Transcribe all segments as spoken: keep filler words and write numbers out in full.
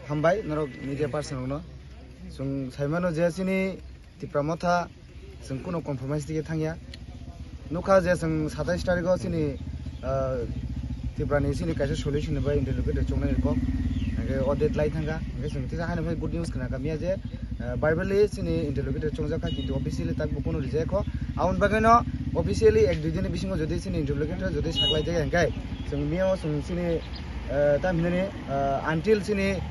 Hambai norok media person rokno. Chwng saimano je chini Tipra Motha chwng kuno compromise dige thangya. Nukha je chwng satais tarikho chini, ah, Tipra ni chini kaisa solution ni bai interlocutor chongnai kok. Hingke o date lai thangkha. Hingke chwng tisa haino phai good news khna kamiya je, ah, verbally chini interlocutor chongjak kha, kintu officially tak bo kuno rijak kho. Aboni bagwino officially ek dui din ni bisingo jodi chini interlocutor jodi saklai jaya hingke chwng mio chwng chini, ah, tam hinani, ah, until chini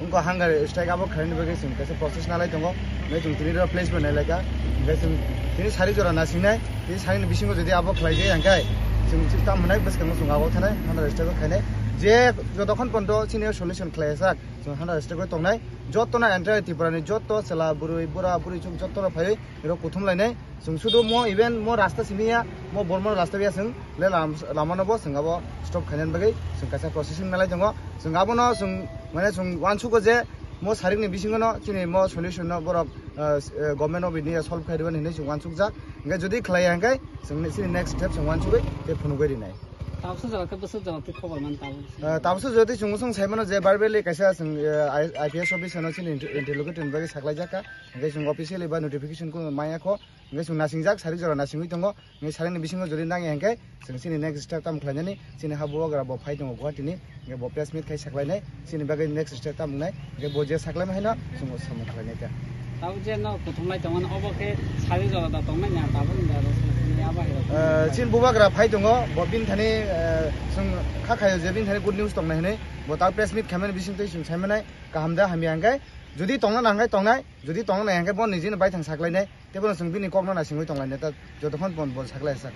Wngkha hunger strike abo khlaini bagwi chwng kaisa process nalai tongo. Hingke chwng tini oro place bo nailaikha. Hingke chwng tini sari jora nasingnai. Tini sari ni bisingo jodi abo khlaijak ya hingke chwng tamo hwnai bwskango chwng abo thanai hunger strike o khainai. Je jotokhon pondo chini solution khlaiya sak chwng hunger strike o tongnai. Jotono entire Tripura ni joto chwla bwrwi bura bwrwi chwng jotono phaiwi oro kuthum lainai. Chwng sudu mo even mo rasta simi ya, mo Bormon rasta ya chwng le lam-, lama no bo chwng abo stop khainani bagwi chwng kaisa processing nalai tongo. Chwng abono chwng mane chwng uansugo je mo sarik ni bisingo no chini mo solution no borok, ah, s-, eh, government of India solve khai rwani hinwi chwng uansukjak. Hingke jodi khlaiya hingke chwng ni chini next step chwng uansugwi tei phunugwi rinai. Tabuksa jaga khe bwswk jaga twi khobor man tabuk. Ah, tabuksa jodi chwng bwswng saimano je verbally kaisa chwng, eh, I-, I P S office no chini inter-, interlocutor ni bagwi saklaijak kha. Hingke chwng officially ba notification kuno maya kho. Hingke chwng nasingjak, sari jora nasingwi tongo. Hingke sari ni bisingo jodi nangya hingke chwng chini next step tamo khlainani, chini ha bubagra bo phai tongo Guwahati ni. Hingke bo press meet khai saklainai, chini bagwi next step tamo wngnai. Hingke bo je saklaima haino chwng samung khlainai ta. Tabuk je no kuthumlai tongo, obo khe sari jora da tongnai na, tabuk ni aro chini abo hai rok. Eh, chini bubagra phai tongo, bo bini thani, eh, chwng kha khaio je bini thani good news tongnai hinwi. Bo ta press meet khaimani bisingtwi chwng saimanai kaham da hamya hingke. Jodi tongna nangkhe tongnai, jodi tongna nangkhe bo nijini baithang saklainai. Tei bono chwng bini kokno naisingwi tonglainai ta jotokhon bon bol saklai sak.